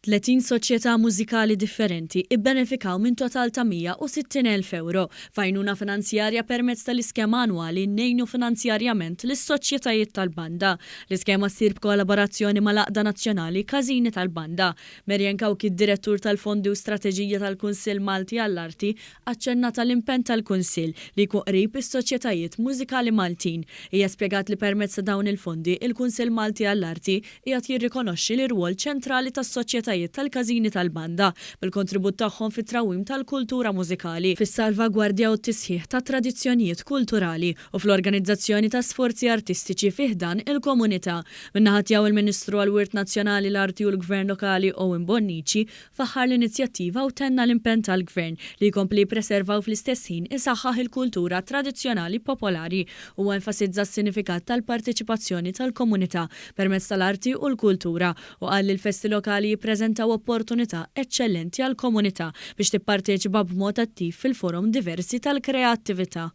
30 soċjetà mużikali differenti ibbenefikaw minn total ta' 160,000 ewro f'għajnuna finanzjarja permezz tal-iskema annwali Ngħinu Finanzjarjament lis-Soċjetajiet tal-Banda. L-iskema ssir b'kollaborazzjoni mal-Għaqda Nazzjonali Każini tal-Banda. Marian Cauchi, Direttur tal-Fondi u Strateġija tal-Kunsill Malti għall-Arti, aċċennat għall-impenn tal-Kunsill li jkun qrib is-soċjetajiet mużikali Maltin. Hija spjegat li permezz ta' dawn il-fondi, il-Kunsill Malti għall-Arti qiegħed jirrikonoxxi l-irwol ċentrali tas-soċjetajiet tal-każini tal-banda bil-kontribut tagħhom fit-trawwim tal-kultura mużikali, fis-salvagwardja u t-tisħiħ tat-tradizzjonijiet kulturali u fl-organizzazzjoni ta' sforzi artistiċi fi ħdan il-komunità. Min-naħa tiegħu il-Ministru għall-Wirt Nazzjonali, l-Arti u l-Gvern Lokali Owen Bonnici Faħħar l-inizjattiva u tenna l-impenn tal-Gvern li jkompli jippreserva u fl-istess ħin isaħħaħ il-kultura tradizzjonali popolari. Huwa enfasizza s-sinifikat tal-parteċipazzjoni tal-komunità permezz tal-arti u l-kultura u qal li l-festi lokali jippreżentaw opportunità eċċellenti għall-komunità biex tipparteċipa b'mod attiv fil-forom diversi tal-kreattività.